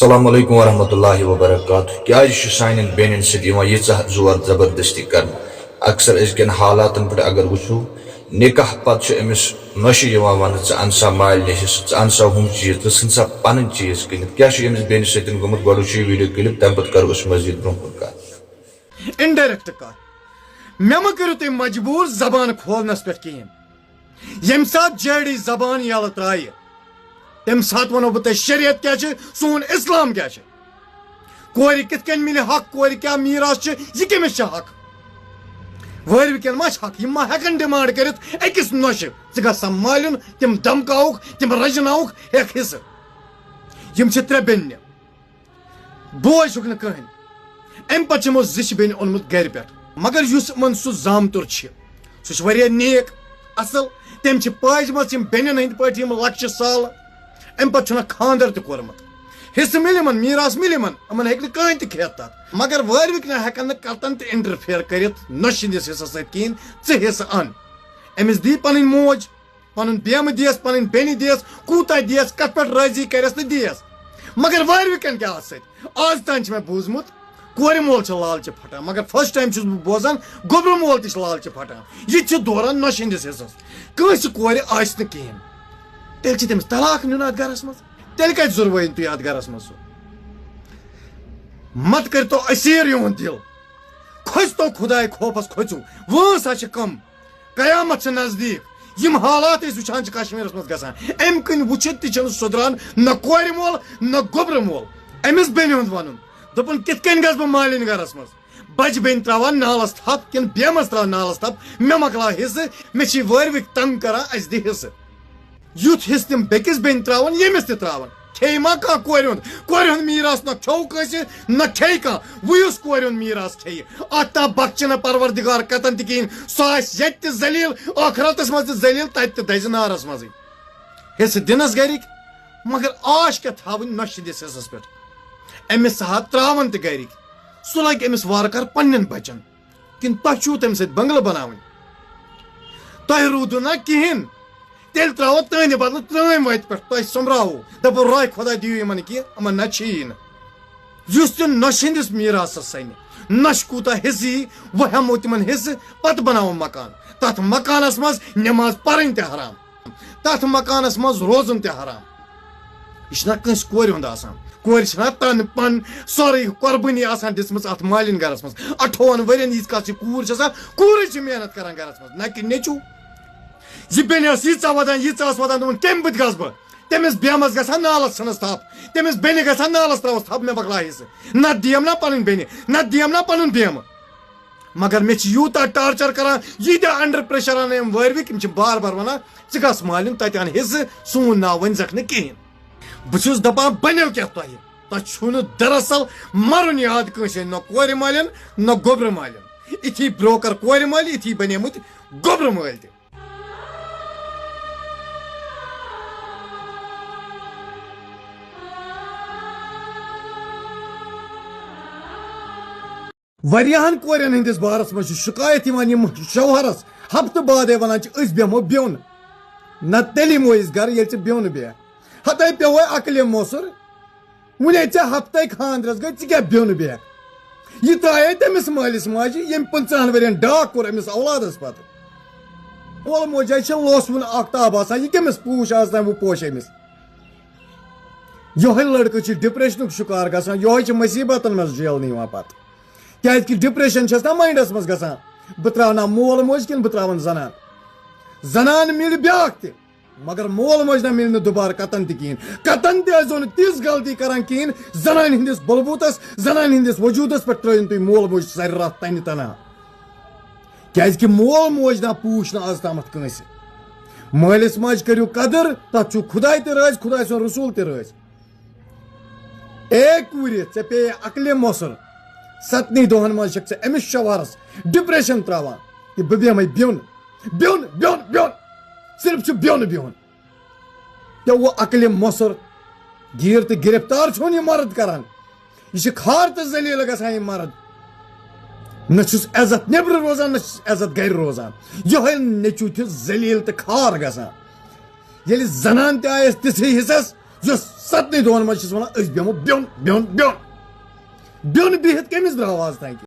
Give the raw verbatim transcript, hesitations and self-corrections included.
السلام علیکم ورحمۃ اللہ وبرکاتہ۔ کیازِ چھُ سانٮ۪ن بیٚنٮ۪ن سۭتۍ یِوان ییٖژاہ زور زبردستی کرنہٕ؟ اکثر أزکٮ۪ن حالاتن پٮ۪ٹھ اگر وٕچھو، نکاح پتہٕ چھُ أمِس نۄشہِ یِوان وننہٕ، "ژٕ اَن سا مالنہِ حصہٕ، ژٕ اَن سا ہُم چیٖز، ژٕ ژھٕن سا پنٕنۍ چیٖز کٕنِتھ۔" کیٛاہ چھُ أمِس بیٚنہِ سۭتۍ گوٚمُت؟ گۄڈٕ وٕچھِو یہِ video clip، تَمہِ پتہٕ کرو أسۍ مزید برونٛہہ کُن کتھ۔ Indirect کتھ، مےٚ مہ کٔرِو تُہۍ مجبوٗر زبان کھولنس پٮ۪ٹھ کِہیٖنۍ۔ ییٚمہِ ساتہٕ جیڈی زبان یلہٕ ترایہِ، تمہِ ساتہٕ ونو بہٕ تۄہہِ شریعت کیٛاہ چھِ، سون اسلام کیٛاہ چھِ۔ کورِ کِتھ کٔنۍ مِلہِ حق، کورِ کیٛاہ میٖراث چھِ، یہِ کٔمِس چھِ حق؟ وٲروِکٮ۪ن ما چھِ حق؟ یِم ما ہٮ۪کن demand کٔرِتھ أکِس نۄشہِ، "ژٕ گژھ سا مالیُن"؟ تِم دمکاوُکھ، تِم رجناوُکھ، ہٮ۪کھ حصہٕ۔ یِم چھِ ترٛےٚ بیٚنہِ۔ بوے چھُکھ نہٕ کٕہٕنۍ۔ امہِ پتہٕ چھِ یِمو زِچھِ بیٚنہِ اوٚنمُت گرِ پٮ۪ٹھ۔ مگر یُس یِمن سُہ زامتُر چھِ، سُہ چھُ واریاہ نیک، اصل۔ تٔمۍ چھِ پاجمژ یِم بیٚنٮ۪ن ہٕنٛدۍ پٲٹھۍ یِم لۄکچہِ سالہٕ۔ امہِ پتہٕ چھُنہ خانٛدر تہِ کوٚرمُت۔ حصہٕ مِلہِ یِمن، میٖراث مِلہِ یِمن، یِمن ہیٚکہِ نہٕ کٕہٕنۍ تہِ کھٮ۪تھ تتھ۔ مگر وٲروِکۍ نہ ہٮ۪کن نہٕ کتن تہِ interfere کٔرِتھ نۄشہِ ہٕنٛدِس حصس سۭتۍ کِہیٖنۍ۔ "ژٕ حصہٕ ان، أمِس دی پنٕنۍ موج، پنُن بیمہٕ دیس، پنٕنۍ بیٚنہِ دیس، کوٗتاہ دیس، کتھ پٮ۪ٹھ رٲضی کرٮ۪س تہٕ دیس۔" مگر وٲروِکٮ۪ن کیٛاہ اتھ سۭتۍ؟ آز تام چھُ مےٚ بوٗزمُت، کورِ مول چھُ لالچہِ پھٹان، مگر first time چھُس بہٕ بوزان، گوٚبرٕ مول تہِ چھُ لالچہِ پھٹان۔ یہِ تہِ چھُ دوران نۄشہِ ہٕنٛدِس حصس۔ کٲنٛسہِ کورِ آسہِ نہٕ کِہیٖنۍ، تیٚلہِ چھِ تٔمِس طلاق نیُن اتھ گرس منٛز۔ تیٚلہِ کتہِ زُروٲیِن تُہۍ اتھ گرس منٛز سُہ؟ مت کٔرۍتو اسیٖر یِہُنٛد دِل۔ کھٔژۍتو خداے خوفس، کھٔژِو۔ وٲنٛس ہا چھِ کم۔ قیامت چھِ نزدیٖک۔ یِم حالات أسۍ وٕچھان چھِ کشمیٖرس منٛز گژھان، اَمہِ کِنۍ وٕچھِتھ تہِ چھِنہٕ سُدران نہ کورِ مول نہ گوٚبرٕ مول۔ أمِس بیٚنہِ ہُنٛد وَنُن، دوٚپُن، "کِتھ کٔنۍ گژھٕ بہٕ مالِنۍ گرس منٛز؟ بچہِ بیٚنہِ ترٛاوان نالس تھپھ کِنہٕ بیمس ترٛاو نالس تھپھ؟ مےٚ مۄکلاو حصہٕ، مےٚ چھِ وٲروِکۍ تنگ کران، اَسہِ دِ حصہٕ۔" یُتھ حصہٕ تِم بیٚکِس بیٚنہِ ترٛاوان، ییٚمِس تہِ ترٛاوان۔ کھیٚیہِ ما کانٛہہ کورِ ہُنٛد؟ کورِ ہُنٛد میٖراث نہ کھیوٚو کٲنٛسہِ، نہ کھیٚیہِ کانٛہہ۔ وۄنۍ یُس کورِ ہُنٛد میٖراث کھیٚیہِ، اتھ تام بخچہِ نہٕ پروردگار کتن تہِ کِہیٖنۍ۔ سُہ آسہِ ییٚتہِ تہِ ذلیل، ٲخرتس منٛز تہِ ذلیل، تتہِ تہِ دزِ نارس منٛزٕے۔ حصہٕ دِنس گرِکۍ، مگر آش کیٛاہ تھاوٕنۍ نۄشہِ ہٕنٛدِس حصس پٮ۪ٹھ؟ أمِس سا ترٛاوان تہِ گرِکۍ، سُہ لگہِ أمِس وارٕ کارٕ پننٮ۪ن بچن۔ کِنہٕ تۄہہِ چھُو تَمہِ سۭتۍ بنگلہٕ بناوٕنۍ؟ تۄہہِ روٗدُو نہ کِہیٖنۍ، تیٚلہِ ترٛاوو تُہٕنٛدِ بدلہٕ ترٛٲمۍ وَتہِ پٮ۪ٹھ، تۄہہِ سوٚمبراوو، دَپو، "راے خۄدا دِیِو یِمن کینٛہہ، یِمن نہ چھِیی نہٕ۔" یُس تہِ نۄشہِ ہٕنٛدِس میٖراثس سَنہِ، نۄشہِ کوٗتاہ حِصہٕ یی، وۄنۍ ہٮ۪مو تِمن حِصہٕ، پتہٕ بناوو مکان۔ تتھ مکانس منٛز نٮ۪ماز پرٕنۍ تہِ حرام۔ تتھ مکانس منٛز روزُن تہِ حرام۔ یہِ چھُنہ کٲنٛسہِ کورِ ہُنٛد آسان۔ کورِ چھِنہ تن پن سٲرٕے قۄربٲنی آسان دِژمٕژ اتھ مالِنۍ گرس منٛز۔ اَٹھووُہن ؤرین ییٖتِس کالس یہِ کوٗر چھِ آسان، کوٗرٕے چھِ محنت کران گرس منٛز، نہ کہِ نیٚچوٗ۔ یہِ بیٚنہِ ٲس ییٖژاہ ودان، ییٖژاہ ٲس ودان، دوٚپُن، "کَمہِ بُتھِ گژھٕ بہٕ؟" تٔمِس بیمس گژھان نالس ژھٕنس تھپھ، تٔمِس بیٚنہِ گژھان نالس ترٛاوس تھپھ، مےٚ مۄکلاو حصہٕ۔ نتہٕ دِیم نا پنٕنۍ بیٚنہِ، نتہٕ دِیم نا پنُن بیمہٕ۔ مگر مےٚ چھِ یوٗتاہ torture کران، ییٖتیٛاہ under pressure انان یِم وٲروِکۍ، یِم چھِ بار بار ونان، "ژٕ گژھ مالِن، تتہِ ان حصہٕ، سون ناو ؤنۍ زکھ نہٕ کِہیٖنۍ۔" بہٕ چھُس دپان، بنیو کیٛاہ تۄہہِ؟ تۄہہِ چھُو نہٕ دراصل مرُن یاد کٲنٛسے، نہ کورِ مالٮ۪ن، نہ گوٚبرٕ مالٮ۪ن۔ اِتھی broker کورِ مٲلۍ، اِتھی بنیمٕتۍ گوٚبرٕ مٲلۍ تہِ۔ واریاہن کورٮ۪ن ہٕنٛدِس بارس منٛز چھِ شکایت یِوان، یِم شوہرس ہفتہٕ بادے ونان چھِ، "أسۍ بیٚہمو بیوٚن۔" نہ تیٚلہِ یِمو أسۍ گرٕ، ییٚلہِ ژٕ بیوٚن بیٚہکھ۔ ہتے پیوٚوے عقلہِ موٚسُر، وُنے ژےٚ ہفتَے خانٛدرَس گٔے، ژٕ کیٛاہ بیوٚن بیٚہکھ؟ یہِ ترٛایے تٔمِس مٲلِس ماجہِ، ییٚمۍ پٕنٛژٕہَن ؤرِین ڈاکھ کوٚر أمِس اولادَس پَتہٕ۔ مول موجے چھِ لوسوُن آختاب آسان، یہِ کٔمِس پوٗچھ آز تام بہٕ پوشہٕ أمِس؟ یِہوٚے لٔڑکہٕ چھُ depressionُک شِکار گژھان، یِہوٚے چھُ مُصیٖبتَن منٛز جیلنہٕ یِوان پَتہٕ۔ کیٛازِکہِ depression چھَس نا mindس منٛز گژھان، بہٕ ترٛاوٕ نا مول موج کِنہٕ بہٕ ترٛاوَن زنان؟ زنان مِلہِ بیٛاکھ تہِ، مگر مول موج نہ مِلہِ نہٕ دُبارٕ کتن تہِ کِہیٖنۍ۔ کتن تہِ ٲسۍزیو نہٕ تِژھ غلطی کران کِہیٖنۍ۔ زنانہِ ہٕنٛدِس بلبوٗتس، زنانہِ ہٕنٛدِس وجوٗدس پٮ۪ٹھ ترٲیِن تُہۍ مول موج سرِ راتھ تنہِ تنہا۔ کیازِ کہِ مول موج نہ پوٗچھ نہٕ آز تامتھ کٲنٛسہِ۔ مٲلِس ماجہِ کٔرِو قدر، تتھ چھُ خداے تہِ رٲضۍ، خداے سُنٛد رسول تہِ رٲضۍ۔ اے کوٗرِ، ژےٚ پیٚیہِ عقلہِ مۄسُر۔ ستنٕے دۄہن منٛز چھکھ ژٕ أمِس شوہرس depression تراوان، یہِ بہٕ بیٚہمے بیوٚن، بیوٚن، بیوٚن، بیوٚن۔ صرف چھُ بیوٚن بیوٚن۔ پیوٚو عقلہِ مۄسُر۔ گیٖر تہٕ گرفتار چھُن یہِ مرد کران۔ یہِ چھِ خار تہٕ ذلیل گژھان یہِ مرد۔ نہ چھُس عزت نیبرٕ روزان، نہ چھُس عزت گرِ روزان۔ یِہوٚے نیٚچوٗ چھُ ذلیل تہٕ خار گژھان۔ ییٚلہِ زنان تہِ آیس تِژھٕے حصس، زٕ ستنٕے دۄہن منٛز چھِس ونان، أسۍ بیٚہمو بیوٚن، بیوٚن، بیوٚن۔ بیوٚن بِہِتھ کٔمِس درٛاو آز تام؟